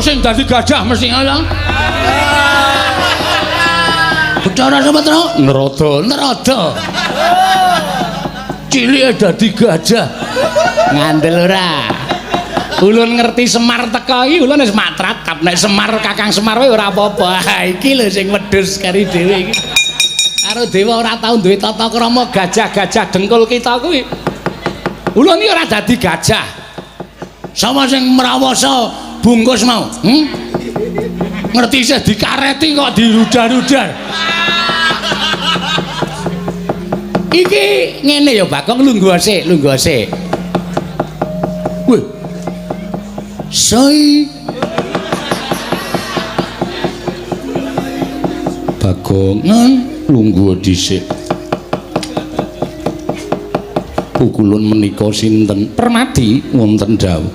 sing dadi gajah mesti ngono. Bathara Sumetra nrada, nrada. Cilike dadi gajah. Ngandel ora? Ulun ngerti Semar teka iki ulun wis matrat, kap nek Semar Kakang Semar wae ora apa-apa. Iki lho sing wedhus kari dhewe iki. Karo dewa ora tau duwe tata krama gajah-gajah dengkul kita kuwi. Ulun iki ora dadi gajah. Sapa sing mrawasa bungkus mau? Hmm? Ngerti isih dikareti kok dirudar-rudar. Iki ngene ya Bagong, lungguh sik, lungguh sik. Wih. Soi. Bagongan lungguh dhisik. Pukulun menika sinten? Permadi wonten dawuh.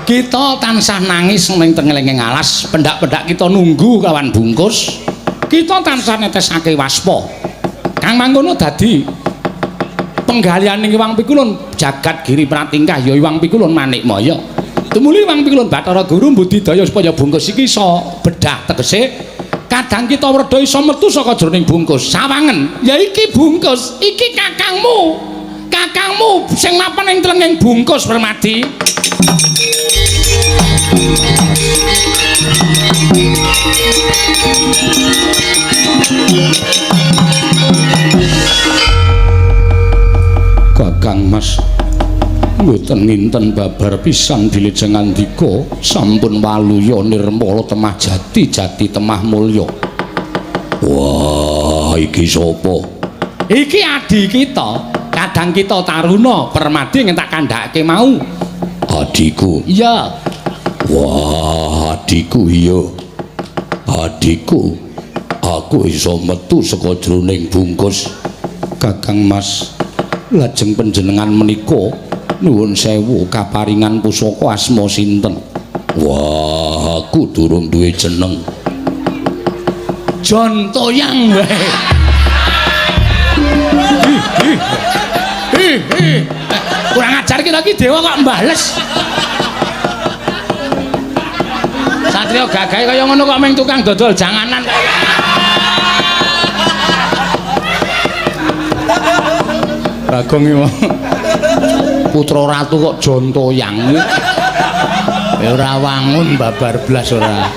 Kita tansah nangis ning tengelenge alas, pendak-pendak kita nunggu kawan bungkus. Kita tansah netesake waspa. Kang mangkono dadi penggalian ing Iwang Pikulun jagat giri pratingkah ya Iwang Pikulun Manikmaya. Tumuli Iwang Pikulun Bathara Guru mbudidaya supaya bungkus iki iso bedah, tegese kadang kita werda iso metu saka jroning bungkus. Sawangen, ya iki bungkus, iki kakangmu. Kakangmu sing mapan ing tlenging bungkus Permadi. Kakang Mas mboten nginten babar pisan bilih ngandika sampun waluya nirmala temah jati jati temah mulya. Wah, iki sapa? Iki adi kita, kadang kita Taruna Permadi ngentak kandhake mau. Adiku. Iya. Wah, adiku iya. Adiku, aku iso metu saka jroning bungkus. Kakang Mas, lajeng panjenengan menika nuwun sewu kaparingan pusaka asma sinten? Wah, aku durung duwe jeneng. Jon Toyang wae. Ih, ih. Kurang ajar kita iki dewa kok mbales. Satrio gagahe kaya ngono kok meng tukang dodol janganan. Bagong iki putra ratu kok Jon Toyang. Ya ora wangun babar blas ora.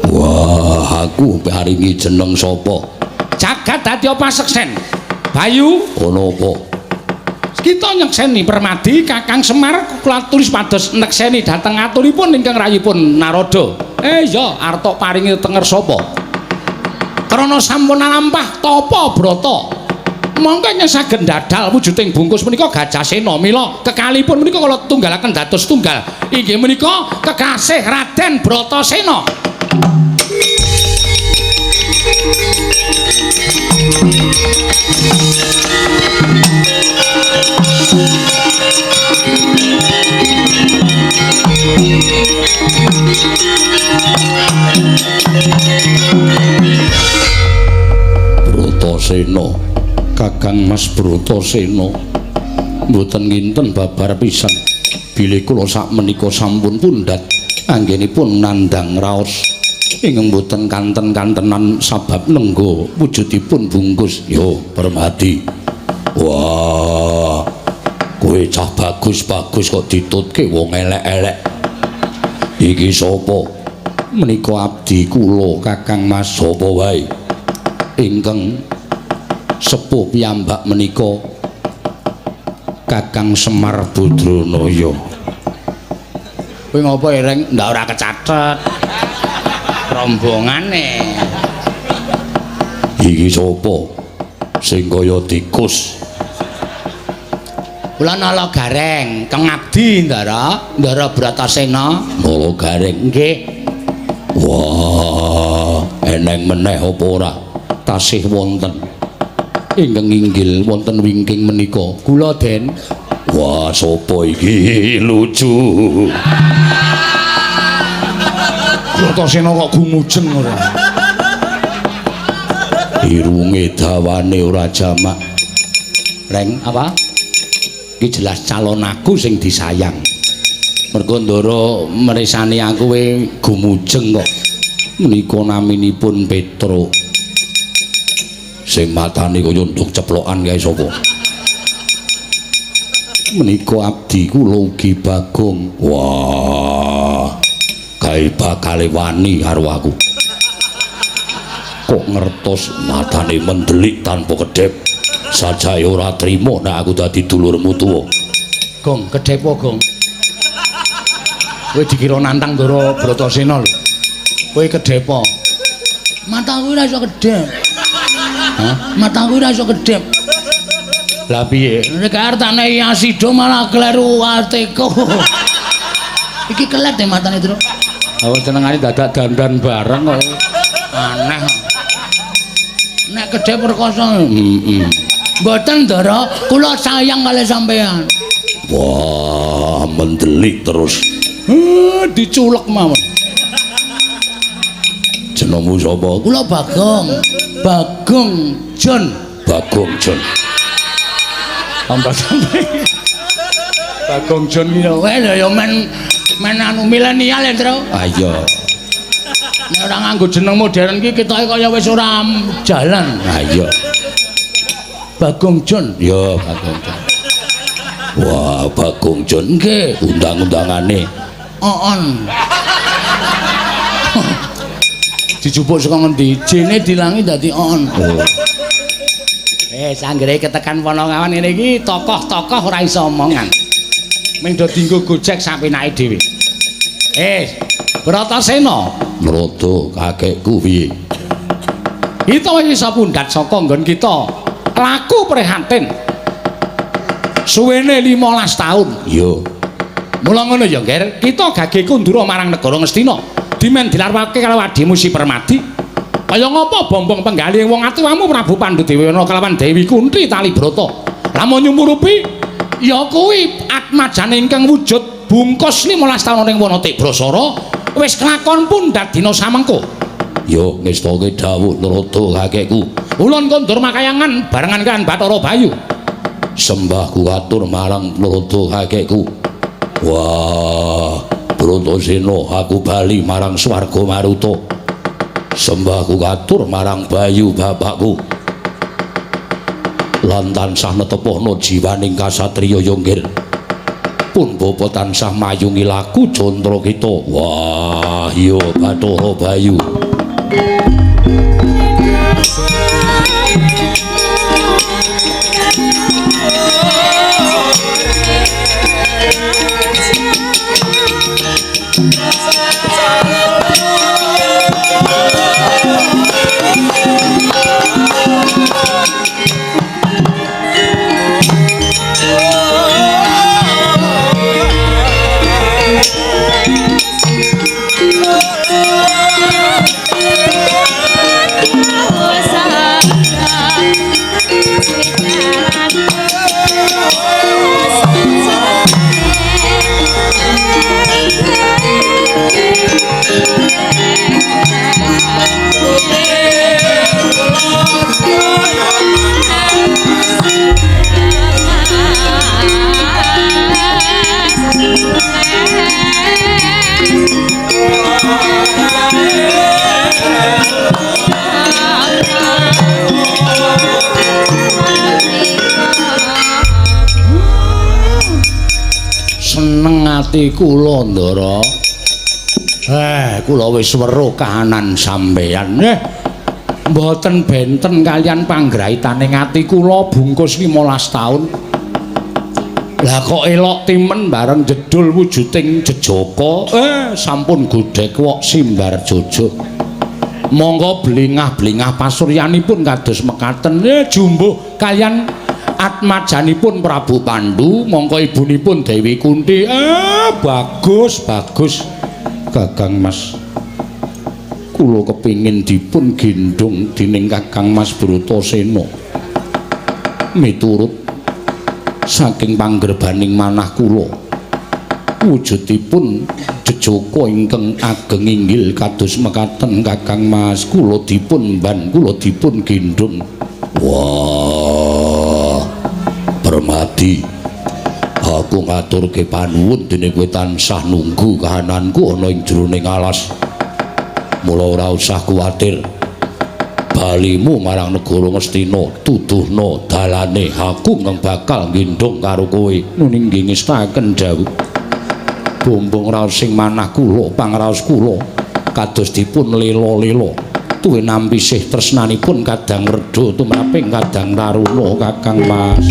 Wah, aku paringi jeneng sapa? Jagat dadi paseksen. Bayu, ana apa? Kita nyekseni Permadi Kakang Semar kula tulis pados nekseni dhateng aturipun ingkang rayipun Narada. Iya, arta paringi tenger sapa? Krana sampun alampah tapa brata. Mongko ingkang saged ndadal wujuding bungkus menika Gajahsena. Mila kekalipun menika kula tunggalaken dados tunggal. Inggih menika kekasih Raden Bratasena. Bratasena, Kakang Mas Bratasena, mboten nginten babar pisan bilih kula sakmenika sampun pundhat anggenipun nandhang raos ingkang mboten kanten-kantenan sabab nengga wujudipun bungkus. Yo Permadi. Wah, kowe cah bagus-bagus kok ditutke wong elek-elek. Iki sapa? Menika abdi kula Kakang Mas. Sapa wae? Ingkang sepuh piyambak menika Kakang Semar Badranaya. Kowe ngopo Reng? Ndak ora kecathet rombongane. Iki sapa sing kaya tikus? Kula Nala Gareng, kang abdi Ndara, Ndara Bratasena. Nala Gareng nggih. Wah, eneng meneh apa ora? Tasih wonten ingkang inggil wonten wingking menika. Kula Den. Wah, sapa iki? Lucu. Bratasena kok gumujeng ora. Irunge dawane ora jamak. Reng apa? Iki jelas calon aku sing disayang. Mergo Ndara mresani aku we gumujeng kok. Menika naminipun Petruk. Sing matane kaya nduk ceplokan kae sapa? Menika abdi kula ugi Bagong. Wah. Kae bakale wani karo aku. Kok ngertos matane mendelik tanpa kedhep. Sajae ora trima nek aku dadi dulurmu tuwa. Gong, kedhepo, Gong. Kowe dikira nantang Ndara Bratasena lho. Kowe kedhepo. Mataku ora iso kedhep. Hah? Mataku ora iso kedhep. Lah piye? Nek arep tak nehi asido malah kleru ateko. Iki kelet e matane, Tru. Awak senengane dadak dandan bareng kok. Aneh. Nek kedhep rekoso. Heeh. Mboten, Ndara, kula sayang kalih sampean. Wah, mendelik terus. Diculek mawon. Jenengmu sapa? Kula Bagong. Bagong John. Bagong John. Tambah sampe. Bagong John ki lho ya men men anu milenial ya, Tru. Ah iya. Nek ora nganggo jeneng modern ki ketoke kaya wis ora jalan. Ah iya. Bagong John. Ya, Bagong John. Wah, Bagong John nggih, undang-undangane. On. Dijupuk saka ngendi? Jene dilangi dadi on. Oh. Sanggere ketekan Panangawan ngene iki tokoh-tokoh ora iso omongan. Ming do dienggo gojek sapenake dhewe. Bratasena, nrada kakekku piye? Kita wis iso pundhat saka nggon kita. Laku prihatin. Suwene 15 taun. Iya. Mula ngono ya, Nger, kita gage kundura marang negara Ngastina. Dimen dilarwake karo adimu Si Permadi. Kaya ngapa bombong penggalih wong atuwamu Prabu Pandhudewana kelawan Dewi Kunthi Talibrata. Lamun nyumurupi ya kuwi atmajane ingkang wujud bungkus 15 taun ning wana Tibrasara wis kelakon pundhat dina samengko. Ya ngestake dawuh Narada kakekku. Ulun kondur makayangan barengan kan Bathara Bayu. Sembahku katur marang Narada kakekku. Wah, Bratasena aku bali marang swarga Maruta. Sembahku katur marang Bayu bapakku. Lan tansah netepohna jiwaning kasatriya Yonggir. Pun bapa tansah mayungi laku jantra kita. Wah, iya Bathara Bayu. Seneng ati kula, Ndara. Kula wis weruh kahanan sampeyan. Mboten benten kaliyan panggraitaning ati kula bungkus 15 taun. Lah kok elok timen bareng jedul wujuding jejaka. Sampun godhek wok simbar jojo. Monggo blingah-blingah pasuryanipun kados mekaten. Jumbuh kaliyan atmajanipun Prabu Pandu, mongko ibunipun Dewi Kunthi. Bagus, bagus. Kakang Mas, kula kepingin dipun gendhong dening Kakang Mas Bratasena. Miturut saking panggerbaning manah kula, wujudipun jejaka ingkang ageng inggil kados mekaten Kakang Mas, kula dipun ban, kula dipun gendhong. Wah, Permadi, aku Aku ngaturke panuwun dene kowe tansah nunggu kahananku ana ing jroning alas. Mula ora usah kuwatir. Balimu marang negara Ngastina, tuduhna dalane, aku ngeng bakal nggendhong karo kowe. Nuning nggih ngestaken dawuh. Bumbung raos sing manah kula, pangraos kula kados dipun lela-lela. Tuwin nampi sih tresnanipun kadang redha tumraping kadang taruna Kakang Mas.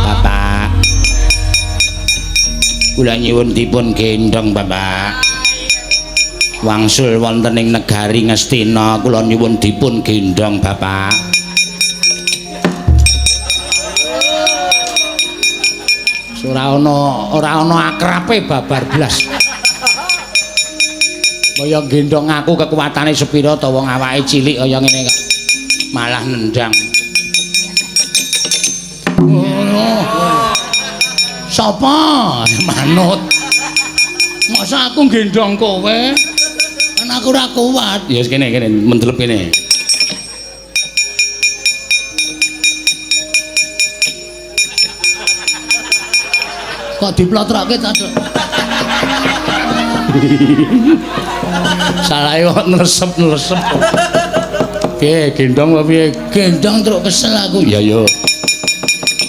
Bapak, kula nyuwun dipun gendhong Bapak. Wangsul wonten ing negari Ngastina, kula nyuwun dipun gendhong Bapak. Ora ana akrabe babar blas. Kaya gendhong aku kekuatane sepira ta wong awake cilik kaya ngene kok malah nendang. Sapa? Manut. Masa aku gendhong kowe? Kan aku ora kuat. Ya wis kene kene mendelep kene. Kok diplotrokke ta, Cuk? Salahe kok nresep-nresep. Piye gendhong apa piye? Gendhong truk kesel aku. Ya ya.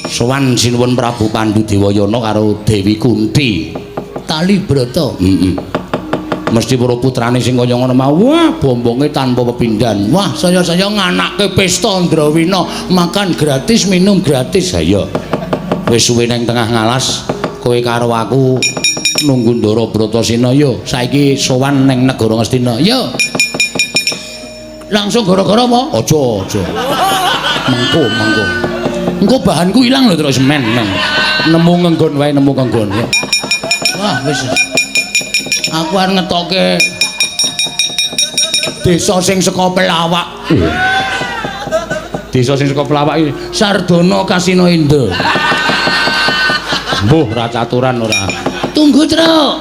Sowan sinuwun Prabu Pandu Dewayana karo Dewi Kunti. Tali brata. Heeh. Mesti para putrane sing kaya ngono mau, wah bombonge tanpa pepindhan. Wah, saya-saya nganake pesta Ndrawina, makan gratis, minum gratis. Ha iya. Wis suwe nang tengah ngalas, kowe karo aku nunggu Ndara Bratasena yo. Saiki sowan nang negara Ngastina. Yo. Langsung gara-gara apa? Aja, aja. Mengko, mengko. Engko bahanku ilang lho terus men, men. Nemu ngenggon wae, nemu ngenggon. Wah, wis. Aku arep ngetoke desa sing saka pelawak. Desa sing saka pelawak iki Sardono Kasino Indo. Mbuh ra caturan ora. Tunggu, Truk.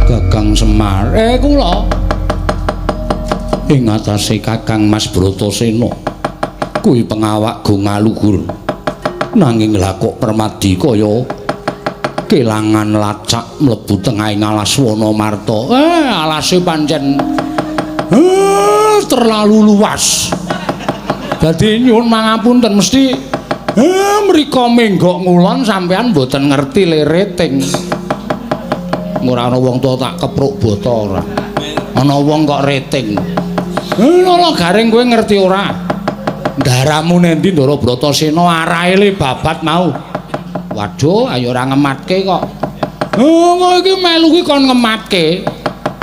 Kakang Semar, kula ing atase Kakang Mas Bratasena kuwi pengawak go ngaluhur, nanging lha kok permadi kaya kelangan lacak mlebu tengahing alas Wanamarta. Alase pancen terlalu luas. Dadi nyuwun mangapunten mesti mriko menggok ngulon sampean mboten ngerti lereting. Ora ana wong tuwa tak kepruk bata ora. Ana wong kok rating. Lho garing kowe ngerti ora? Ndaramu nendi Ndara Bratasena arahe le babat mau. Waduh, ayo ora ngematke kok. Oh, iki melu ki kon ngematke.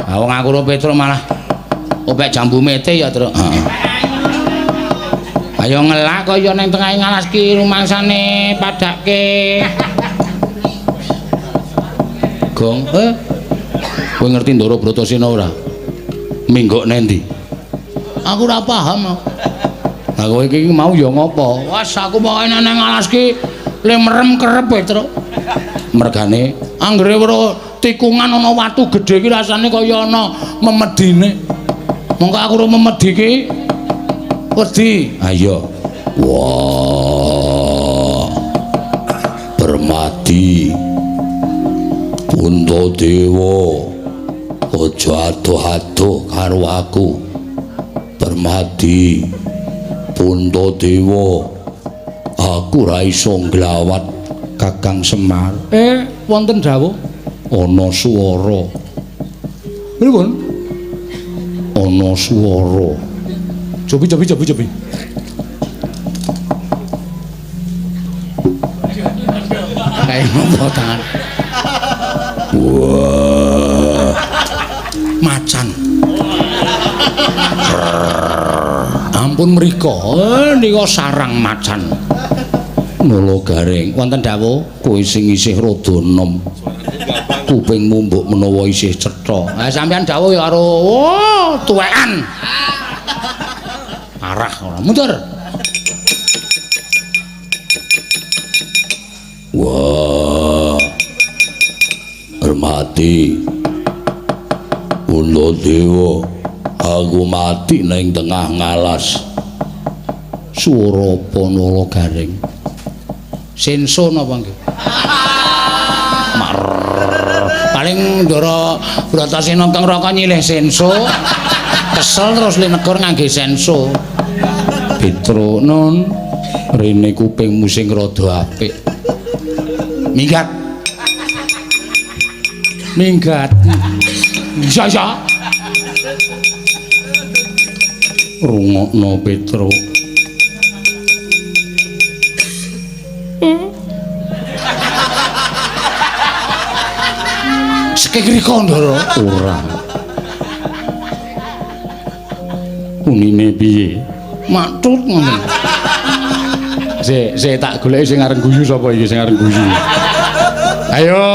Ha wong aku ro Petruk malah opek jambu mete ya, Truk. Heeh. Ayo ngelak kaya ning tengahing alas ki rumangsane padake. Gong, kowe ngerti Ndara Bratasena ora? Minggok nendi? Aku ora paham. Lah kowe iki mau ya ngopo? Wes aku pokoke nang alas ki le merem kerep Petruk. Mergane anggere weruh tikungan ana watu gedhe iki rasane kaya ana memedine. Mongko aku ora memedi ki wedi. Ha iya. Wah. Permati. Puntadewa, aja adoh-adoh karo aku. Permati. Puntadewa, aku ora iso nglawat Kakang Semar. Wonten dawuh ana swara. Pripun? Ana swara. Cobi cobi cobi cobi. Kayak ngopo tangan. Wah. Macan. Ampun mriko, nika sarang macan. Nolo Gareng, wonten dawuh kowe sing isih rada enom. Kupingmu mbok menawa isih cetha. Ha sampeyan dawuh ya karo oh, tuwekan. Parah ora. Mundur. Wah. Hormati. Puntadewa, aku mati ning tengah ngalas. Swara apa Nolo Gareng? Senso napa nggih? Paling Ndara Bratasena kang Raka nyilih senso. Kesel terus linegor ngangge senso. Petro nun rene kupingmu sing rada apik. Minggat. Minggat. Iya ya. Rungokno Petro. Sekek riko Ndara? Ora. Unine piye? Maktut ngono. Sik, sik tak goleki sing arep guyu sapa iki sing arep guyu. Ayo.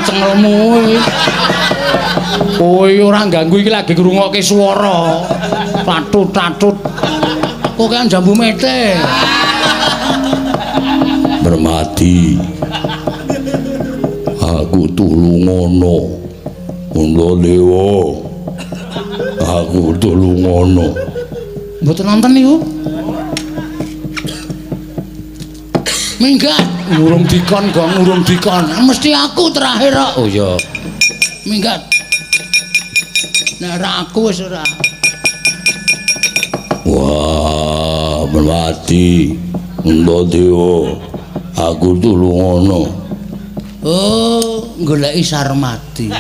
Cengelmu. Kowe ora ganggu iki lagi ngrungokke swara. Tatut-tatut. Kok kan jambu mete. Bermati. Aku tulungono. Puntadewa. Aku tulungono. Mboten nonton niku. Minggat, urung dikon gong, urung dikon. Mesti aku terakhir kok. Oh iya. Minggat. Nek ora aku wis ora. Wah, Mermati. Puntadewa. Aku tulungono. Oh, goleki Sarmati.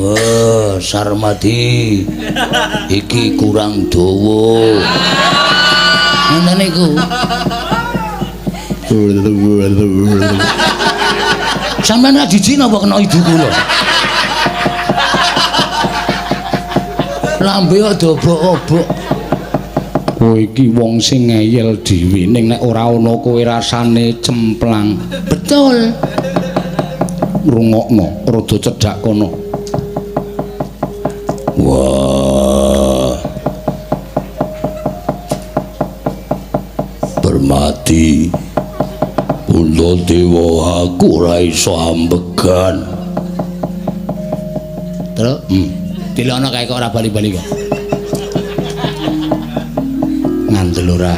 Oh, Sarmati. Iki kurang dawa. Ngono niku. Sampeyan ra jijik napa kena ibu kula? Lambe kok dobok-obok. Kowe iki wong sing ngeyel dhewe ning nek ora ana kowe rasane cemplang. Betul. Rungokno, rada cedhak kono. Wah. Bermati. Puntadewa aku ora iso ambegan. Terus, dilono kae kok ora bali-bali kok. Ngandel ora.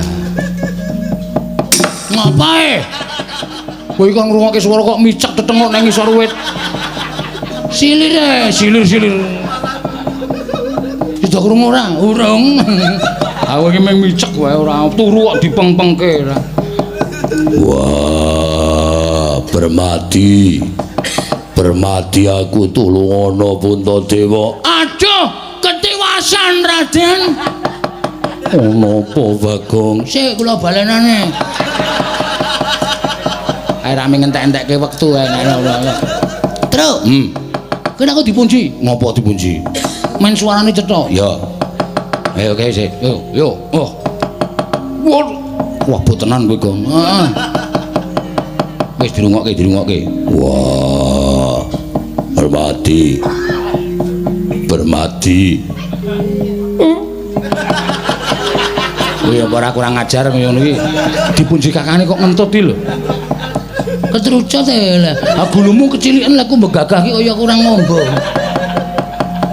Ngapae? Kowe kok ngrungokke swara kok micek tetengok nang ngisor wit. Silir e, silir-silir. Sudah krungu ora? Urung. Aku iki mung micek wae ora turu kok dipengpengke ora. Wah, Bermati. Bermati aku tulungono Puntadewa. Aduh, ketiwasan Raden. Ana apa Bagong? Sik kula balenane. Ae rame ngentek-entekke wektu ae nek ora. Truk. Kene aku dipunji. Ngopo dipunji? Men suarane cetha. Ya. Ayo kae sik. Yo, yo. Oh. Wah, botenan kowe, Gong. Heeh. Wis dirungokke, dirungokke. Wah. Bermati. Bermati. Kowe ya ora kurang ajar ngono iki. Dipunji kakane kok ngentut iki lho. Ketrucut e lha. Ha gulumu keciliken lha ku mbegagah ki kaya kurang ngombo.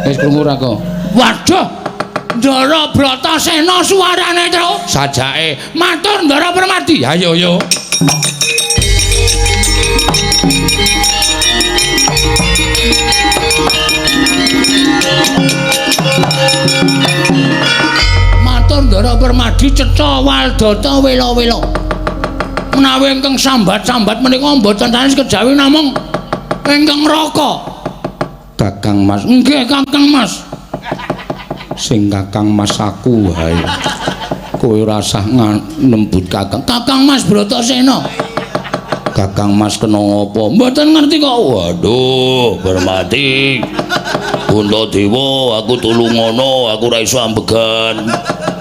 Wis krungu ora kok. Waduh. Ndara Bratasena suarane, Truk. Sajake matur Ndara Permati. Ayo yo. Matur Ndara Permadi cetha waldata wela-wela. Menawi ingkang sambat-sambat menika mboten sanes kejawi namung Ingkang neraka. Kakang Mas. Nggih, Kakang Mas. Sing Kakang Mas aku wae. Kowe ora usah nembut Kakang. Kakang Mas Bratasena. Kakang Mas kena ngapa? Mboten ngerti kok. Waduh, Bermati. Puntadewa, aku tulungono, aku ora iso ambegan.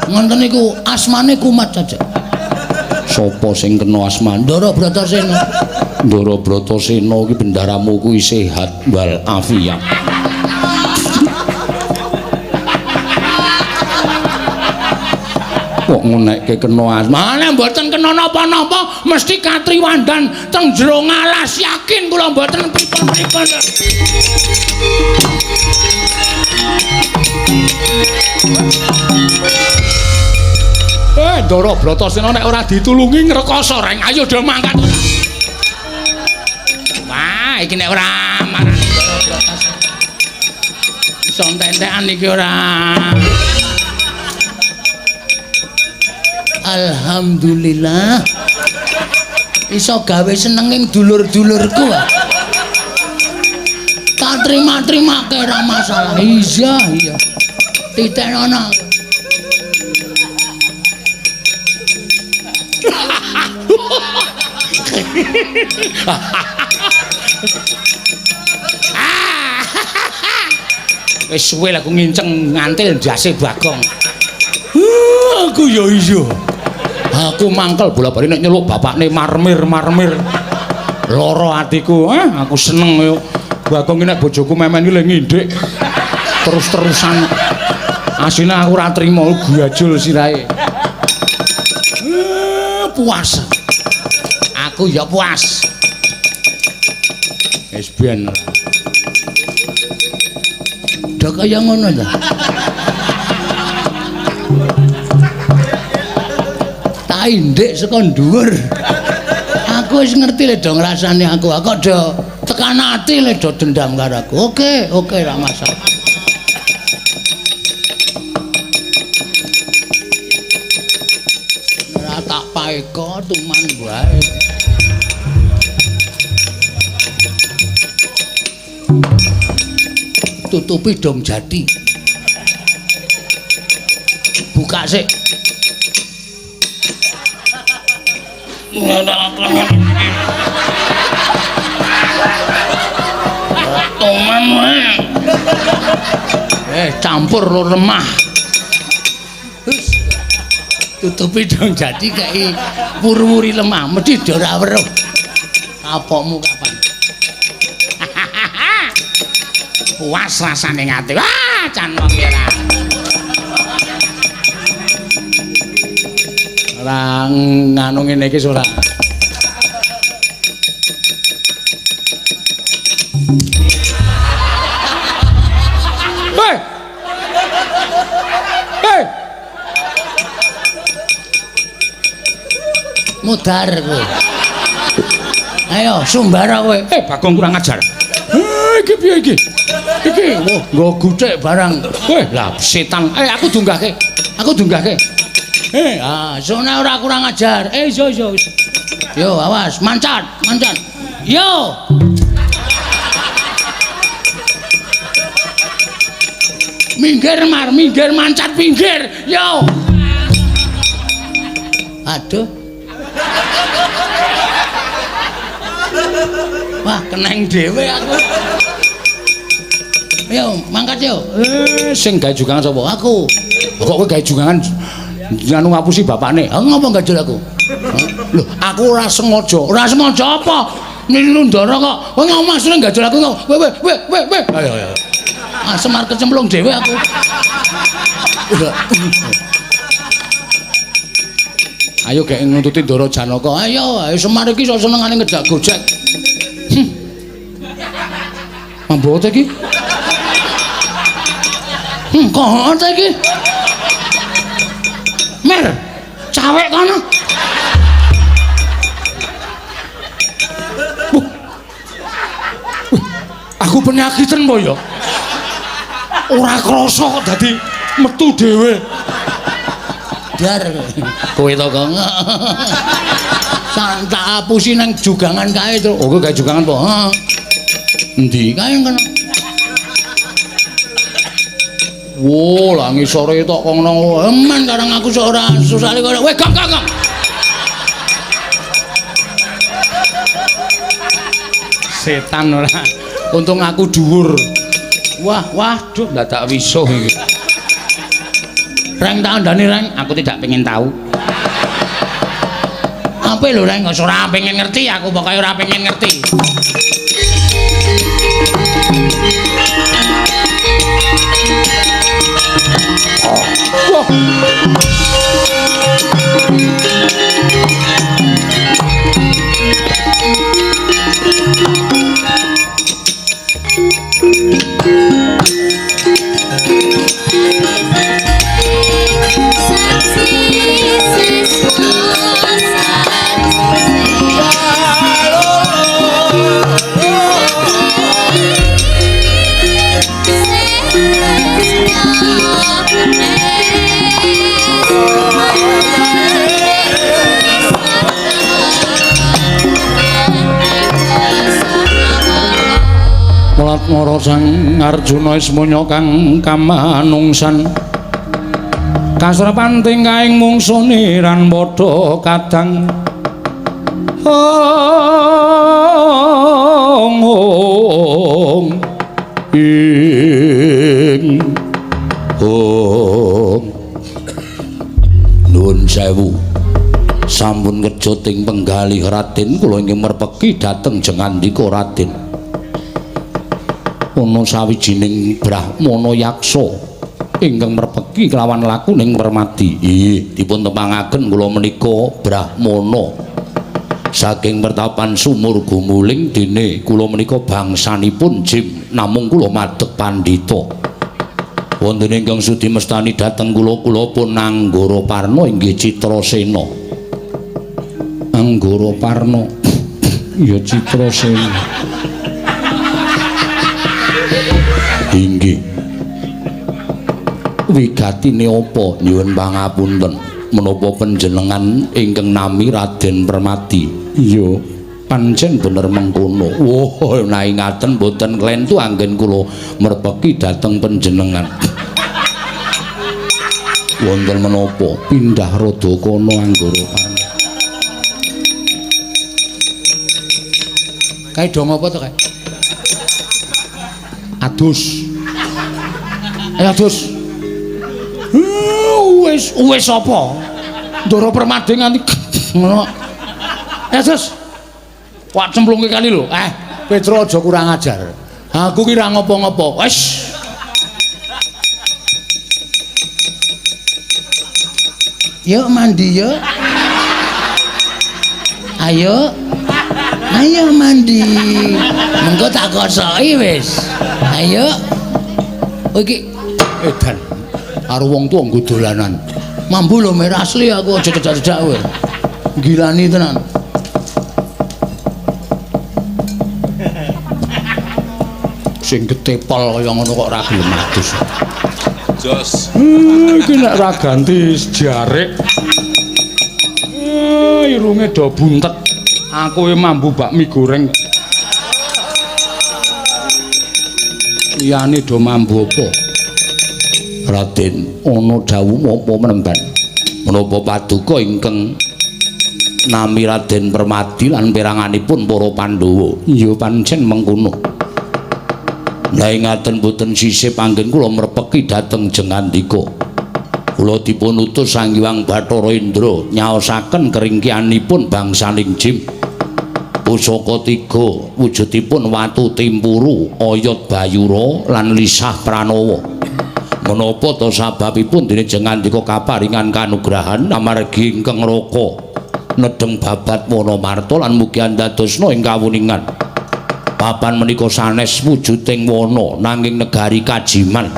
Ngoten niku asmane kumat saja. Sopo sing kena asma? Ndara Bratasena. Ndara Bratasena iki bendaramu kuwi sehat wal afiat. Kok ngonekke kena asma? Nek mboten kena napa-napa mesti katriwandan teng jero ngalas, yakin kula mboten pripun-pripun. Ndara Bratasena nek ora ditulungi ngrekoso reng. Ayo do mangkat. Wah, iki nek ora marani Ndara Bratasena. Iso entek-entekan iki ora. Alhamdulillah. Iso gawe senenging dulur-dulurku. Tak terima-terimake ora masalah. Iya, iya. Titenono. Wis suwe aku nginceng ngantil ndase Bagong. Aku ya iya. Aku mangkel bola-bali nek nyeluk bapakne marmir-marmir. Lara atiku, aku seneng yo. Bagong iki nek bojoku memen iki le ngindik terus-terusan. Asline aku ora trimo gajul sirahe. Puas. Aku ya puas. Wis ben. Do kaya ngono ta. Tak indik saka dhuwur. Aku wis ngerti le do ngrasani aku. Aku do tekan ati le do dendam karo aku. Oke, oke ra masalah. Ora tak paeka tuman wae. Tutupi dong jati. Buka sik. Tuman wae. Campur lho lemah. Tutupi dong jati kei wuri-wuri lemah, mesti do ora weruh. Kapokmu kapan? Puas rasane ngati. Wah, can wong iki ora. Ora nganu ngene iki ora. Hei. Hei. Mudar kowe. Ayo sumbara kowe. Bagong kurang ajar. Iki piye iki? Iki wah nggo guthik barang. Weh, lah setan. Aku dunggahke. Aku dunggahke. Sone ora kurang ajar. Iso iso. Yo awas, mancat, mancat. Yo. Minggir mar, minggir mancat pinggir. Yo. Aduh. Wah, keneng dhewe aku. Yo, mangkat yo. Sing gawe jugangan sapa? Aku. Kok kowe gawe jugangan nganu ngapusi bapakne? Ha ngopo gajul aku? Lho, aku ora sengaja. Ora sengaja apa? Niru Ndara kok. Kowe ngomong maksudnya gajul aku kok. Weh weh weh weh weh. Ayo ayo. Ah, Semar kecemplung dhewe aku. Ayo gek nuntuti Ndara Janaka. Ayo, ayo Semar iki iso senengane ngejak gojek. Mambo ta iki? Kok ta iki? Mer, cawek kono. Aku penyakiten po ya. Ora krasa kok dadi metu dhewe. Dar kowe to kok. Tak apusi nang jugangan kae to. Oh, kowe gawe jugangan po? Heeh. Endi kae kono. Wo, lah ngisore tok kono. Eman karang aku sok ora susah kok. Weh, gong gong gong. Setan ora. Untung aku dhuwur. Wah, waduh dadak wisuh iki. Reng tak andani reng, aku tidak pengen tahu. Apa lho reng, ora pengen ngerti aku, pokoke ora pengen ngerti. Wah. Mara Sang Arjuna ismaya kang kamanungsan kasrepan tingkahing mungsune ran padha kadang ong ong ing ong. Nuwun sewu, sampun kejut ing penggalih Raden, kula ingkang merpeki dhateng jengandika Raden. Ana sawijining brahmana yaksa ingkang merpeki kelawan lakuning Permadi. Inggih, dipun tepangaken kula menika brahmana saking pertapan Sumur Gumuling, dene kula menika bangsanipun Jim, namung kula madeg pandhita. Wonten ingkang sudi mestani dhateng kula, kula pun Anggara Parna inggih Citrasena. Anggara Parna ya Citrasena. Inggih. Wigatine apa? Nyuwun pangapunten. Menapa panjenengan ingkang nami Raden Permadi? Iya, pancen bener mengkono. Wah, nek ngaten mboten klentu anggen kula merpeki dhateng panjenengan. Wonten menapa? Pindah rada kono Anggara Parna. Kae do ngopo to kae? Adus. Ayo adus. Wis wis apa? Ndara Permadi nganti ngono. Ayo adus. Wah cemplungke kali lho. Petro aja kurang ajar. Aku ki ra ngopo-ngopo. Wis. Yuk mandi yuk. Ayo. Ayo mandi. Mengko tak kosoki wis. Ayo. Oh iki edan. Karo wong tuwa nggo dolanan. Mambu lho merah asli aku aja cedak-cedak kowe. Gilani tenan. Sing getepol kaya ngono kok ora gelem adus. Jos. Iki nek ora ganti jarik. Irunge do buntet. Aku mambu bakmi goreng. Liyane do mambu apa? Raden, ana dawuh apa menemban? Menapa paduka ingkang nami Raden Permadi lan peranganipun para Pandhawa? Ya pancen mengkono. Lah ngaten boten sisih panggen kula merpeki dhateng jengandika. Kula dipun utus Sang Hyang Bathara Indra nyaosaken keringkianipun bangsaning Jim. Pusaka tiga wujudipun watu timpuru, oyot bayura lan lisah pranawa. Menapa ta sababipun dene jengandika kaparingan kanugrahan amargi ingkang raka nedheng babat Wanamarta lan mugi andadosna ing kawuningan. Papan menika sanes wujuding wana nanging negari kajiman.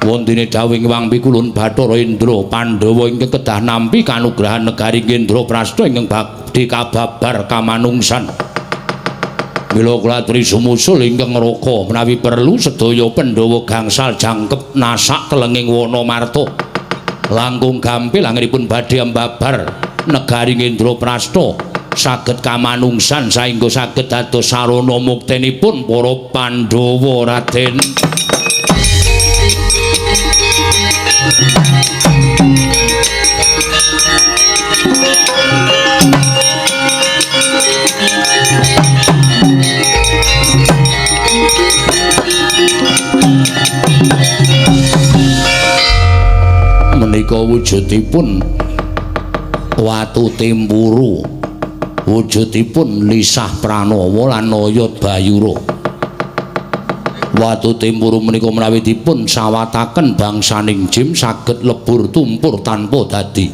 Wontene dawuh Hyang Pikulun Bathara Indra Pandhawa ingkang kedah nampi kanugrahan negari Indraprasta ingkang badhe kababar kamanungsan. Mila kula aturi sumusul ingkang raka menawi perlu sedaya Pandhawa gangsal jangkep nasak telenging Wanamarta. Langkung gampil anggenipun badhe ambabar negari Indraprasta Saged kamanungsan saengga saged dados sarana muktenipun para Pandhawa Raden. Menika wujudipun watu timpuru, wujudipun lisah pranawa lan oyot bayura. Watu timpuru menika menawi dipun sawataken bangsaning jim saged lebur tumpur tanpa dadi.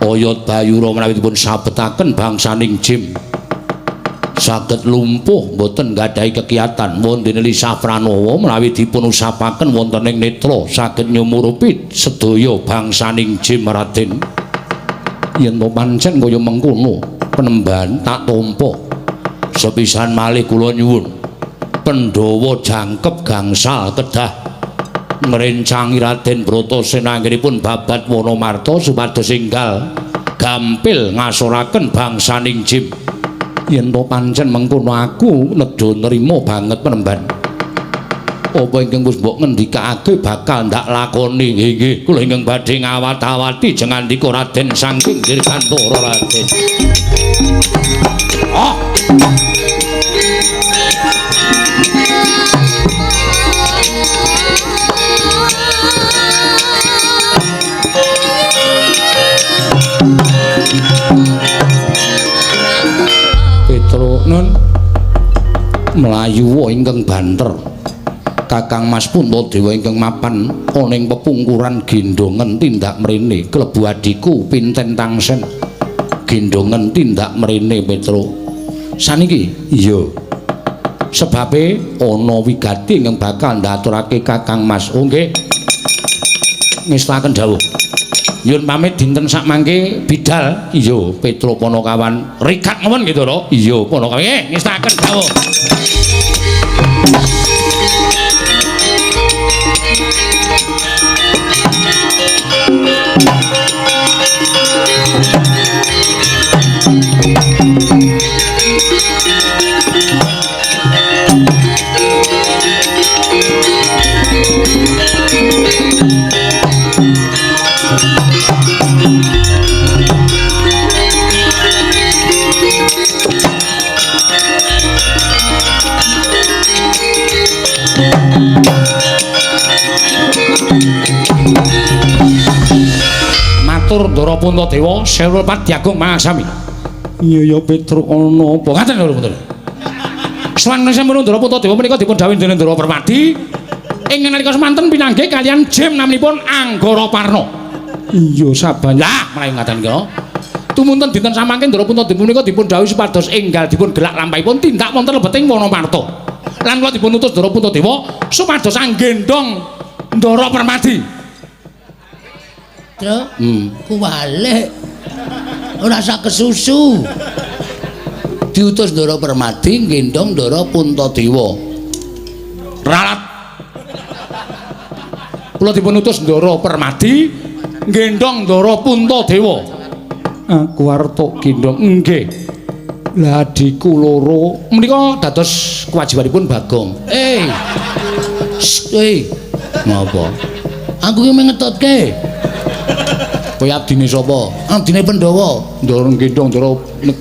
Oyot bayura menawi dipun sabetaken bangsaning jim saged lumpuh boten nggadahi kekiyatan. Wonten lisah pranawa menawi dipun usapaken wonten ing netra saged nyumurupi sedaya bangsaning jim Raden. Yen to pancen kaya mengkono penemban tak tampa. Sepisan malih kula nyuwun Pandhawa jangkep gangsal kedah ngrencangi Raden Bratasena anggenipun babat Wanamarta supados enggal gampil ngasoraken bangsaning jim. Yen to pancen mengkono aku nedha nrima banget penemban. Apa ingkang wis mbok ngendikake bakal ndak lakoni. Nggih nggih, kula ingkang badhe ngawat-awati jengandika Raden saking Dirgantara Raden. Oh. Petro nun mlayu ingkang banter. Kakang Mas Puntadewa ingkang mapan ana ing pepungkuran gendongen tindak mrene klebu adhiku Pinten Tangsen. Gendongen tindak mrene Petro. Saniki iya. Sebabe ana wigati ingkang bakal ndaturake Kakang Mas. Oh nggih. Ngestaken dawuh. Nyuwun pamit dinten sakmangke bidal. Iya, Petro Panakawan rikat mawon nggih, Ndara. Iya, Panakawan. Nggih, ngestaken dawuh. Matur Ndara Puntadewa sewu padyagung mangasami. Iya ya Petruk ana apa? Ngaten lho Puntadewa. Sampun Ndara Puntadewa menika dipun dhawuhi dening Ndara Permadi ing nalika semanten pinanggih kaliyan jim naminipun Anggara Parna. Iya saban. Lah mlayu ngaten kira. Tumunten dinten samangke Ndara Puntadewa menika dipun dhawuhi supados enggal dipun gelak lampahipun tindak wonten lebeting Wanamarta. Lan kula dipun utus Ndara Puntadewa supados anggendhong Ndara Permadi. Tru, kuwalik. Ora sak kesusu. Diutus Ndara Permadi nggendhong Ndara Puntadewa. Ralat. Kula dipun utus Ndara Permadi nggendhong Ndara Puntadewa. Aku arep tok gendhong. Nggih. Lah adhiku loro menika dados kewajibanipun Bagong. Eh. Hei. Napa? Aku ki mengetotke. Kowe abdine sapa? Abdine Pandhawa. Ndara nggendhong Ndara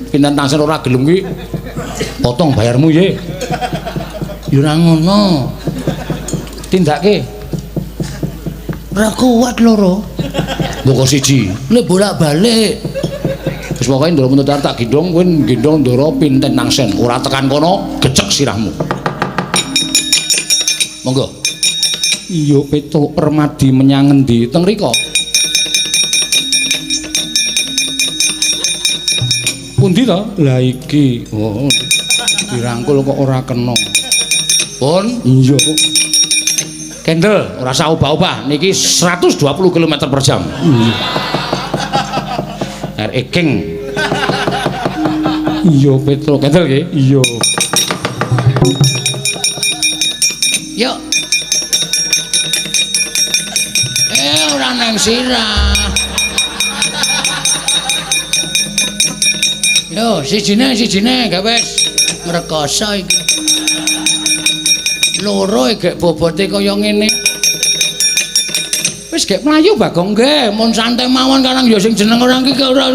pinten tangsen ora gelem kuwi. Potong bayarmu ye. Ya ora ngono. Tindake. Ora kuat loro. Mboko siji. Lek bolak-balik. Wis pokoke Ndara Puntadewa tak gendhong kowe nggendhong Ndara pinten tangsen. Ora tekan kono gecek sirahmu. Monggo. Iya Petruk Permadi menyang ngendi? Teng rika. Pundi to? Lah iki. Oh, dirangkul kok ora kena. Pun iya kok. Kendel ora usah obah-obah niki 120 km per jam. RE King. Iya Petruk kendel nggih. Iya. Yuk. Ora nang sirah. Yo, sijine gak wis ngrekoso iki. Loro gek bobote kaya ngene. Wis gek mlayu Bagong nggih, mun santai mawon karang ya sing jeneng orang iki ora.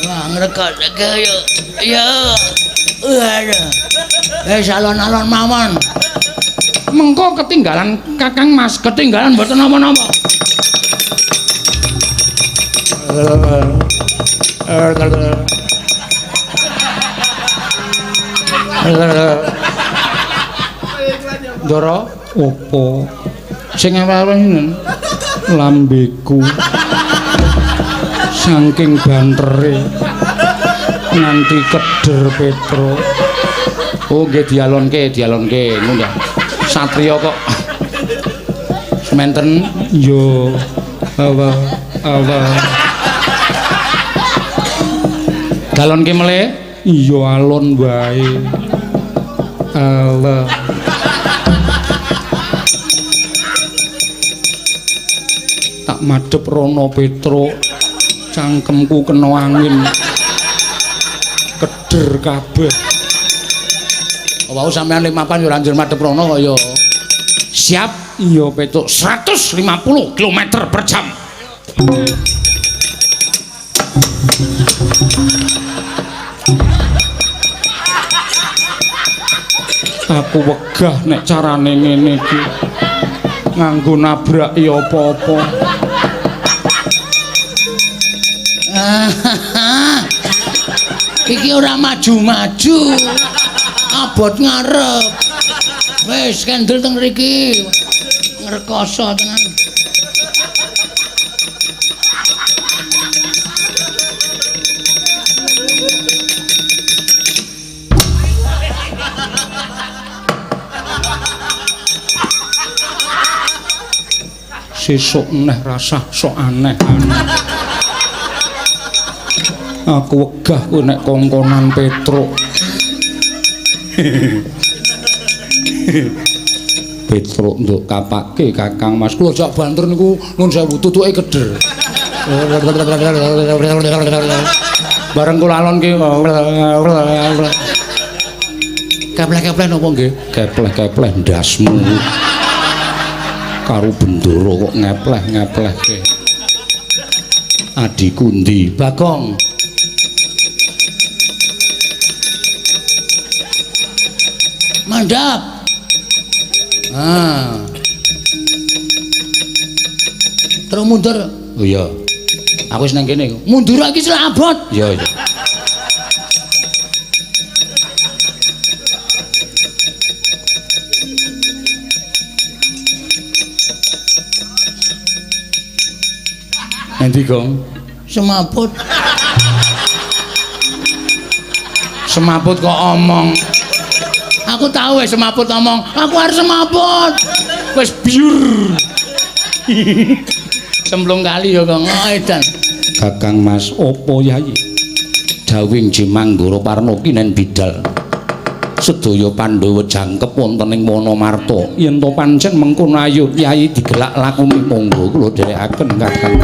Wah, ngrekoso yo. Yo. Aduh. Wis alon-alon mawon. Mengko ketinggalan Kakang Mas, ketinggalan mboten napa-napa. Ndara opo? Sing ewe-ewe ngene lambeku. Saking bantere nganti keder Petro. Oh nggih dialonke, dialonke ngono ya. Satriya kok sementen yo awa awa. Galonke mele? Iya alon wae. Allah. Tak madhep rono Petro, cangkemku kena angin. Keder kabeh. Wau sampean limapan yo ora njur madhep rono kaya. Siap? Iya Petro, 150 km per jam. Aku wegah nek carane ngene iki. Nganggo nabraki apa-apa. Iki ora maju-maju. Abot ngarep. Wis kendel teng mriki. Ngrekoso tenan. Sesuk neh rasah sok aneh-aneh. Aku wegah kowe nek kongkonan Petruk. Petruk nduk kapake Kakang Mas. Kula jak banter niku nun sewu tutuke keder. Bareng kula alonke kepleh-kepleh napa nggih? Kepleh-kepleh ndasmu. Karo bendoro kok ngepleh-ngeplehke. Adhiku ndi? Bagong. Mandhap. Ah. Terus mundur. Oh iya. Aku wis nang kene. Mundur iki selak abot. Iya, iya. Endi, Gong? Semaput. Semaput kok omong. Aku tahu wis semaput omong. Aku harus semaput. Wis biur. Cemplung kali ya, Gong. Oh, edan. Kakang Mas opo Yai? Dawing Jimanggara Parno kinen bidal. Sedaya Pandhawa jangkep wonten ing Wanamarta. Yen to pancen mengkono ayo Yai digelak lakune monggo kula dherekaken Kakang.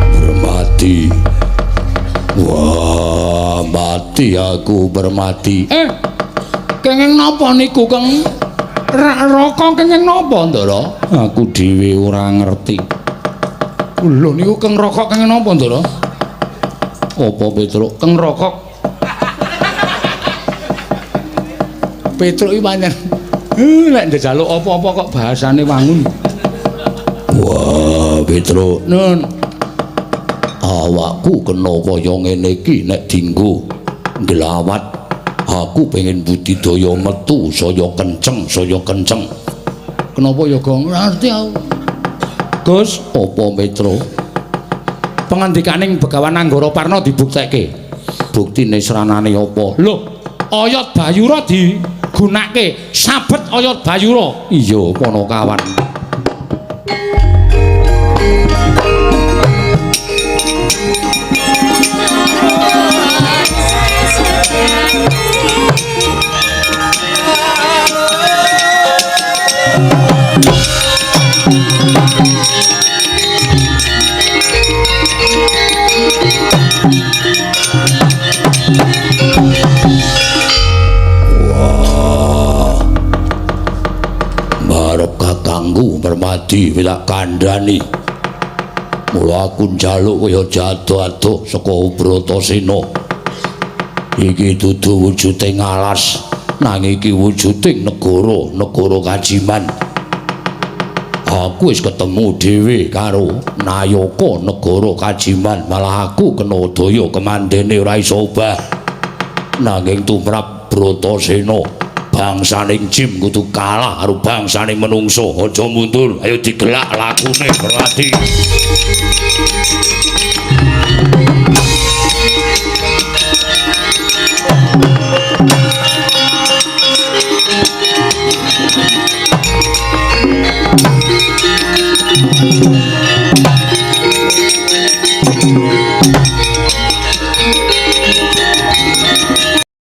Bermati. Wah, mati aku bermati. Kenging napa niku, Keng? Raka kenging napa, Ndara? Aku dhewe ora ngerti. Lho niku Keng Raka kenging napa, Ndara? Apa Petruk? Keng Raka. Petruk iki pancen nek njaluk apa-apa kok bahasane wangun. Petro. Nun. Awakku kena kaya ngene iki nek dinggo nglawat. Aku pengen budidaya metu saya kenceng, saya kenceng. Kenapa ya, Gong? Ora ngerti aku. Gus, apa Petro? Pangandikaning Begawan Anggara Parna dibuktekke. Buktine sranane apa? Lho, oyot Bayura digunake, sabet oyot Bayura. Iya, Panakawan. Kakangku Permadi wis kandhani. Mula aku njaluk kaya jatuh-atuh saka Bratasena. Iki dudu wujuding alas, nanging iki wujuding negara, negara Kajiman. Aku wis ketemu dhewe karo nayaka negara Kajiman, malah aku kena daya kemandene ora iso obah. Nanging tumrap Bratasena, bangsaning jim kudu kalah karo bangsaning menungso. Aja mundur, ayo digelak lakune Permadi.